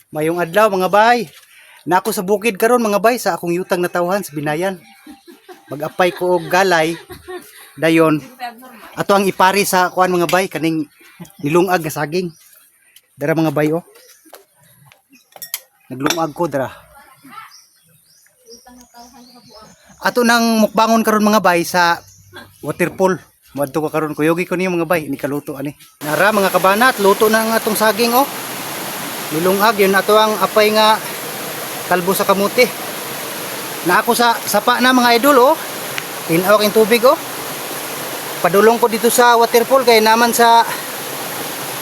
Mayong adlaw, mga bay. Nako sa bukid karon, mga bay, sa akong yutang natawhan sa Binayan. Mag-apay ko og galay dayon. Ato ang ipari sa kuan, mga bay, kaning nilungag nga saging. Dara, mga bay, oh. Naglungag ko dara. Ato nang mukbangon karon, mga bay, sa waterfall. Muadto ko karon, kuyogi ko niyo, mga bay, ni kaluto ani. Nara, mga kabanat, luto na ang atong saging, oh. Nilungag yun ato ang apay nga kalbo sa kamuti. Na ako sa sapa na, mga idol, oh. Tinaw king tubig, oh. Padulong ko dito sa waterfall kay naman sa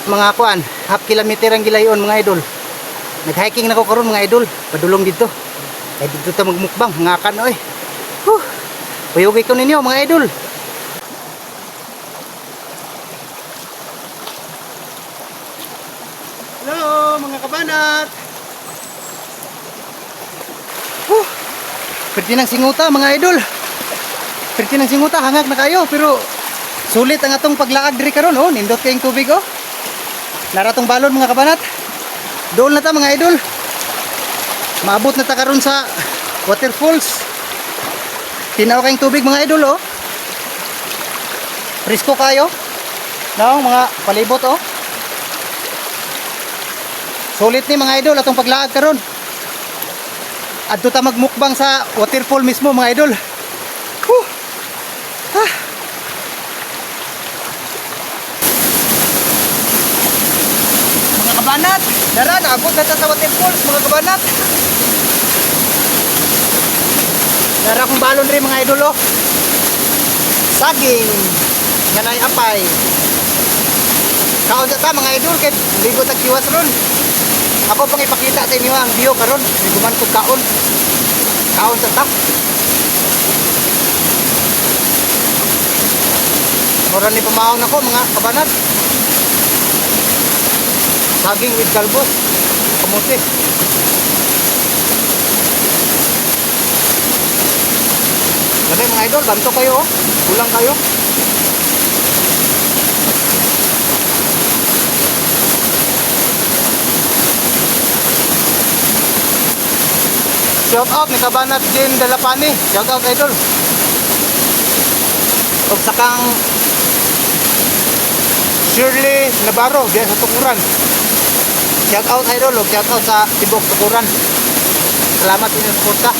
mga kuan, half kilometer ang gilayon, mga idol. Nag-hiking na ko karon, mga idol, padulong dito. Kay dito ta magmukbang, ngakan oy. Huh. Payugay ko ninyo, mga idol. Hello, mga kabanat. Huh. Pwede ng singuta, mga idol. Pwede ng singuta, hangag na kayo pero sulit ang atong paglaag diri karon, oh. Nindot kayong tubig, oh. Naratong balon, mga kabanat. Doon na ta, mga idol. Maabot na ta karon sa waterfalls. Tinaw kayong tubig, mga idol, oh. Presko kayo. Naong mga palibot, oh. Sulit ni, mga idol, atong paglaag karon. Adto ta magmukbang sa waterfall mismo, mga idol. Whew. Ah. Mga kabanat, dara naabot na ta sa waterfalls, mga kabanat. Dara akong balon rin, mga idol, oh. Saging, ganay apay. Kaon sa ta, mga idol, kay ligo tag kiwas ron. Ako pang ipakita sa inyo ang view karon, guman kog kaon. Kaon sa ta. Mura ni pamaon ako, mga kabanat. Saging with kalbos. Kamuti. Labi, mga idol, banto kayo, oh. Kulang kayo. Shout out ni Kabanat Jane Dalapani. Shout out, idol. Og sakang Shirley Navarro diya sa Tukuran. Shout out, idol, og shout out sa tibuok Tukuran. Salamat sa inyong suporta.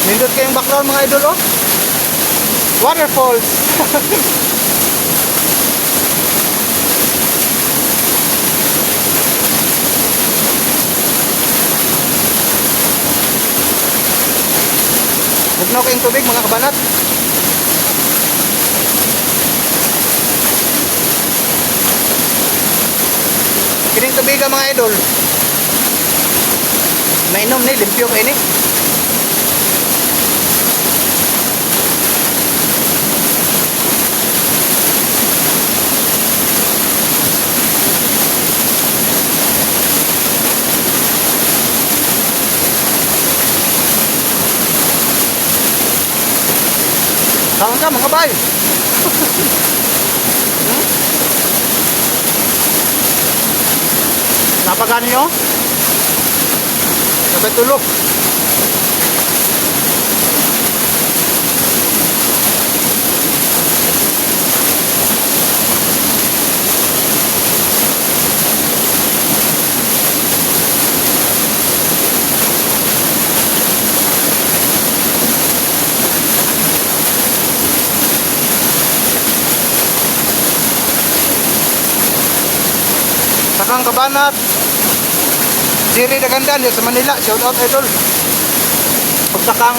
Nindot kayong background, mga idol, oh. Waterfalls. Bugnaw kayong tubig, mga kabanat. Kining tubig, mga idol. Mainom ni, limpyo kayo ni. Kaon ka, mga bay. Napagaan nyo? Sabay tulog. Sakang kabanat. Siri Dagandan sa Manila. Shout out, idol. Ug sakang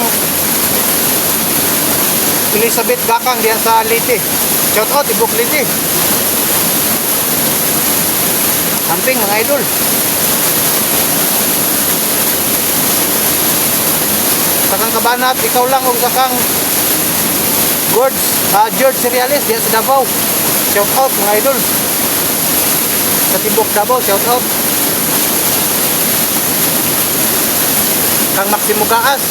Elizabeth Gakang diyan sa Leyte. Shout out Ibok Leyte. Camping, mga idol. Sakang kabanat, ikaw lang, ug sakang George, George Seriales diyan sa Davao. Shout out, mga idol. Sa Tibok Davao, shout out. Kang Maximo Gaas.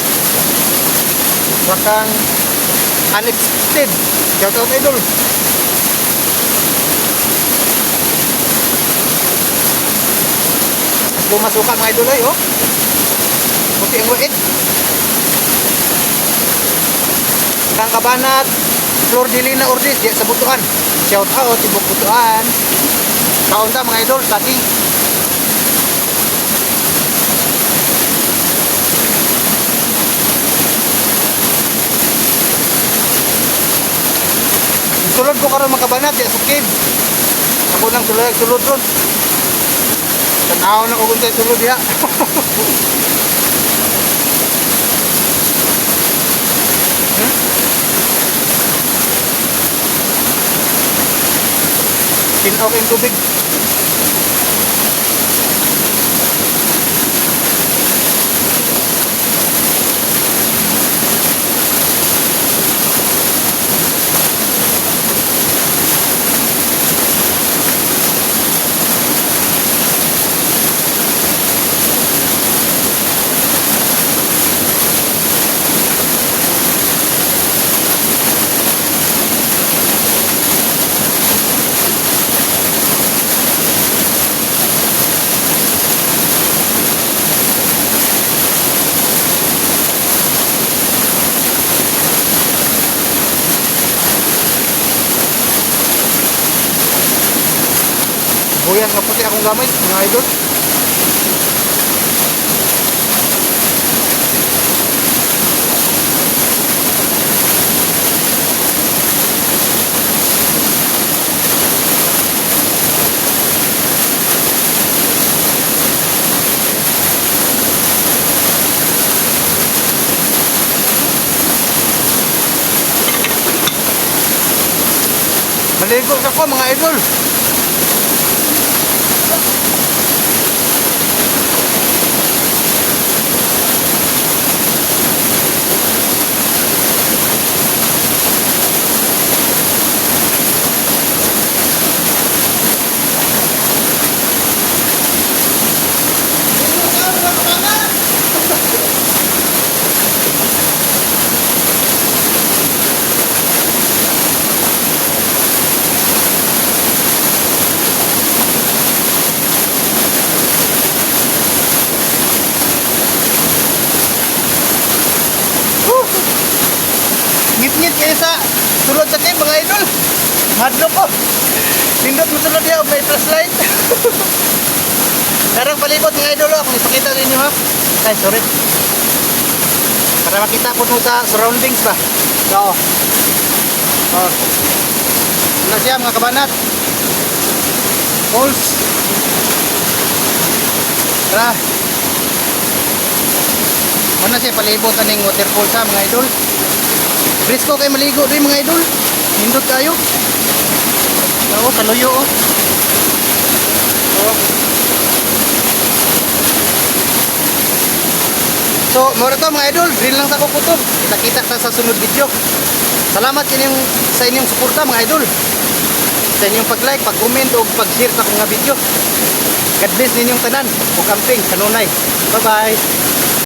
Sa kang Unexpected. Shout out, idol. Lumasuka mga idol ay, oh. Puti ang wait. Kang kabanat, Flor de Lina Ordis, diya sa Butuan. Shout out, Tibok Butuan. Kaon ta mga idol, saging. Sulod ko karon mga kabanat, diya sa cave. Ako nang sulod, sulod ron. Tanaw na ko kung sa'y sulod diha. Tinaw kayong tubig. Buyas nga puti akong gamit, mga idol. Maligo sa ko mga idol. Ngit-ngit kayo sa sulod sa cave mga idol. Madlo ko. Nindot mo sulod diya og may flashlight. Karang palibot mga idol, oh, akong ipakita ninyo ha. Ay, sorry. Para makita po mo sa surroundings ba. So, oh. Ano siya mga kabanat? Falls. Tara. Muna siya palibot aning waterfall sa mga idol. Presko kay maligo rin mga idol. Nindot kayo. Oo, sa luyo oh. Oo. So, mura to mga idol, drill lang sa kukutob. Kita-kita ta sa sunod video. Salamat sa inyong suporta mga idol. Sa inyong pag-like, pag-comment o pag-share sa akong mga video. God bless ninyong tanan. Ug amping kanunay. Bye-bye.